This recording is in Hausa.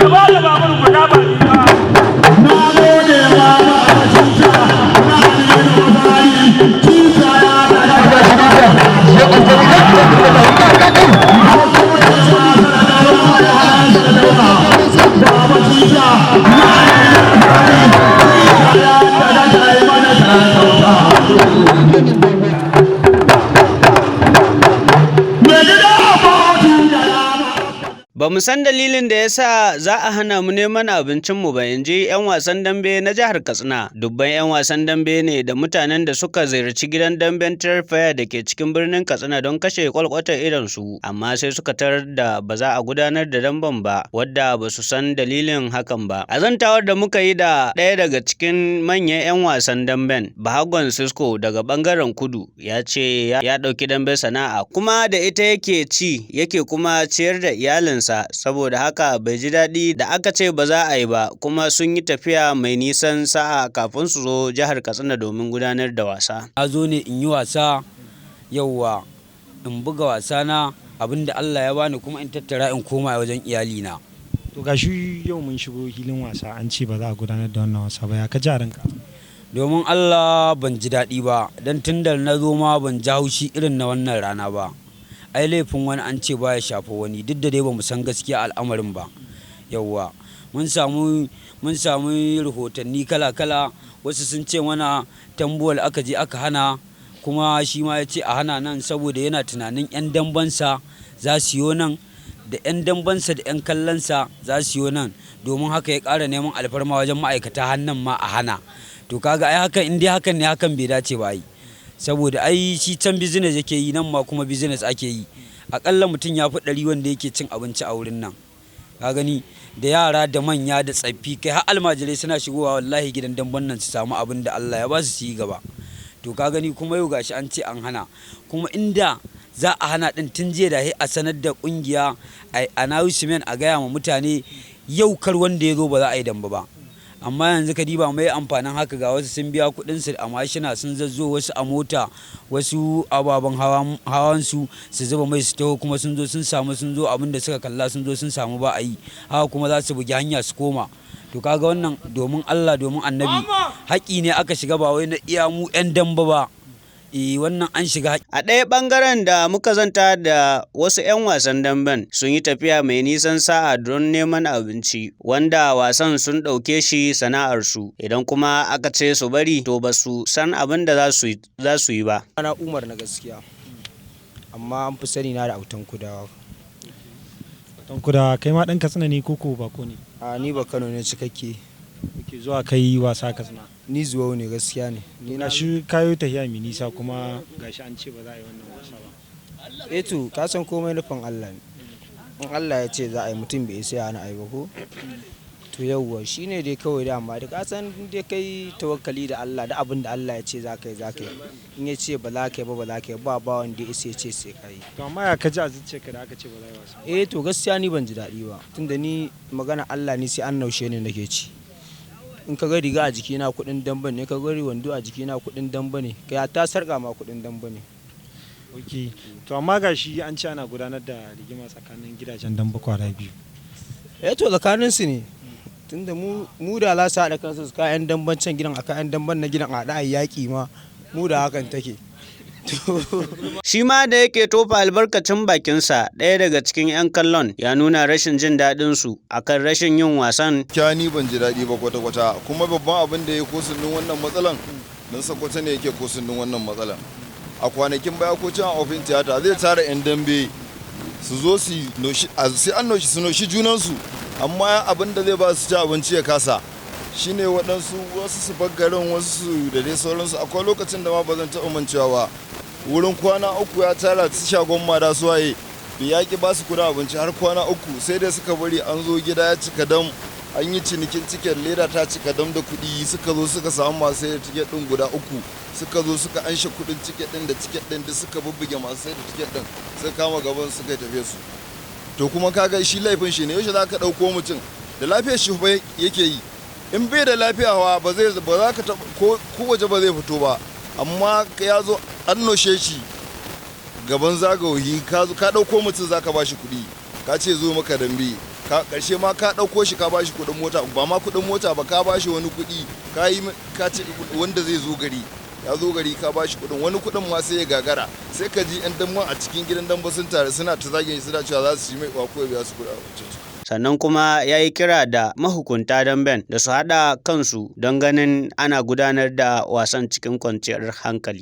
Ya ba da babur guda ba ni ba. Ba mu san dalilin da ya sa za a hana mu neman abincinmu ba, inji 'yan wasan dambe na jihar Katsina. Dubban 'yan wasan dambe ne da mutanen da suka ziyarci gidan damben Trade Fair da ke cikin birnin Katsina don kashe ƙwalƙwatar idonsu, amma sai suka tarar da ba za a gudanar da damben ba, wadda ba su san dalilin hakan ba. A zantawar da muka yi da ɗaya daga cikin manyan 'yan wasan damben, Bahagon Sisko daga ɓangaren kudu, ya ce ya ɗauki dambe sana'a kuma da ita yake ci yake kuma ciyar da iyalinsa, saboda haka bai ji daɗi da aka ce ba za a yi ba, kuma sun yi tafiya mai nisan sa'a kafin su zo jihar Katsina domin gudanar da wasa. Na zo ne in yi wasa, yauwa in buga wasa na abinda Allah ya bani kuma in tattara in koma wajen iyalina. To gashi yau mun shigo hilin wasa an ce ba za a gudanar da wannan wasa ba, ya ka ji a ranka? Domin Allah ban ji daɗi ba, don tun da na zo ma ban ji haushi irin na wannan rana ba. Ai laifin wani an ce baya shafa wani, duk da dai bamu san gaskiya al'amarin ba. Yauwa mun samu rahotanni kala kala, wasu sun ce mana Tambuwal aka je aka hana, kuma shi ma ya ce a hana nan saboda yana tunanin 'yan dambensa za su yo nan, da 'yan dambensa da 'yan kallonsa za su yo nan, domin haka ya ƙara neman alfarma wajen ma'aikata hannun ma a hana. To kaga ai hakan, in dai hakan ne, hakan bai dace ba ai. Saboda ai shi can business yake yi, nan ma kuma business ake yi. Aƙalla mutum ya fi 100 wanda yake cin abinci a wurin nan. Ka gani, da yara da manya da tsaffi, kai har almajirai suna shigowa wallahi gidan damben nan su samu abin da Allah ya ba su su yi gaba. To ka gani, kuma yau gashi an ce an hana. Kuma inda za a hana ɗin tun jiya da sai a sanar da ƙungiya, a announcement, a gaya ma mutane yau kar wanda ya zo, ba za a yi dambe ba. Amma yanzu ka diba mai amfanin haka, ga wasu sun biya kuɗin su a mashina sun zazzo, wasu a mota, wasu ababen hawan su, su zuba mai su taho, kuma sun zo sun samu, sun zo abin da suka kalla sun zo sun samu ba a yi haka, kuma za su bugi hanya su koma. To kaga wannan, domin Allah domin Annabi, haƙƙi ne aka shiga, ba wai na iya mu 'yan damba ba. Eh, wannan an shiga. A ɗaya ɓangaren da muka zanta da wasu 'yan wasan damben, sun yi tafiya mai nisan sa'a don neman abinci, wanda wasan sun ɗauke shi sana'arsu, idan kuma aka ce su bari to ba su san abin da za su yi ba. Na Umar na gaskiya, amma an fi sani na da Autan Kudawa. Autan Kudawa, kai ma ɗan Katsina ne ko ko bako ne? A, ni ba Kano ne cikakke. Kuke zuwa kai wasa Katsina? Ni zuwa ne, gaskiya ne. Ni na shi kayo tafiya mai nisa, kuma gashi an ce ba za a yi wannan wasa ba. Eh, to ka san komai nufin Allah ne. In Allah ya ce za a yi, mutum bai isa ya hana a yi ba ko? To yauwa, shine dai kawai da, amma da ka san dai kai tawakkali da Allah, da abin da Allah ya ce za ka yi, za ka yi. In ya ce ba za ka yi ba, ba za ka yi ba, ba wanda ya isa ya ce sai ka yi. To amma ya ka ji a zuciyarka da aka ce ba za a yi wasa ba? Eh, to gaskiya ni ban ji daɗi ba. Tunda ni magana Allah ni sai an naushe ni nake ci. In ka ga riga a jikina, kuɗin damba ne, ka ga wando a jikina, kuɗin damba ne, kai ta sarƙa ma kuɗin damba ne. Ok, to amma gashi an ce ana gudanar da rigima tsakanin gidajen damba kwara biyu. Eh, to tsakanin su ne. Tunda mu da za su haɗa kansu su kayan damban can gidan a kayan damban na gidan a haɗa a yaƙi ma, mu da hakan take. Shi ma da yake tofa albarkacin bakinsa, ɗaya daga cikin 'yan kallon ya nuna rashin jin daɗinsu a kan rashin yin wasan. Gaskiya ni ban ji daɗi ba kwata-kwata, kuma babban abin da ya causing ɗin wannan matsalan, don Sakkwato ne yake causing ɗin wannan matsalan. A kwanakin baya ko can a open theater zai tara 'yan dambe su zo su noshi, sai an noshi su noshi junansu, amma abin da zai ba su ci abinci ya kasa. Shine waɗansu wasu su bar garin, wasu su da dai sauransu. Akwai lokacin da ma ba zan taɓa mancewa ba, wurin kwana 3 ya tara su shagon mada su waye, bai yaƙi ba su kuɗin abinci har kwana 3, sai dai suka bari an zo gida ya cika dam, an yi cinikin tiket, leda ta cika dam da kuɗi, suka zo suka samu masu sayar da tiket ɗin guda uku, suka zo suka anshe kuɗin tiket ɗin da tiket ɗin duk, suka bubbuge masu sayar da tiket ɗin, suka kama gaban suka tafe su. To kuma kaga shi laifin shi ne, yaushe za ka ɗauko mutum da lafiyar shi fa yake yi, in bai da lafiya wa ba zai ba za ka ko waje ba zai fito ba, amma ya zo an noshe shi. Gaban zagawohi ka ɗauko mutum, za ka bashi kuɗi, ka ce zo maka dambe, ka ƙarshe ma ka ɗauko shi, ka bashi kuɗin mota, ba ma kuɗin mota ba, ka bashi wani kuɗi, ka yi ka ce wanda zai zo gari ya zo gari, ka bashi kuɗin, wani kuɗin ma sai ya gagara. Sai ka ji 'yan damben a cikin gidan dambe sun tare suna ta zagin shi, suna cewa za su yi mai ko ya biya su kuɗin abincin su. Sannan kuma ya yi kira da mahukunta damben da su haɗa kansu don ganin ana gudanar da wasan cikin kwanciyar hankali.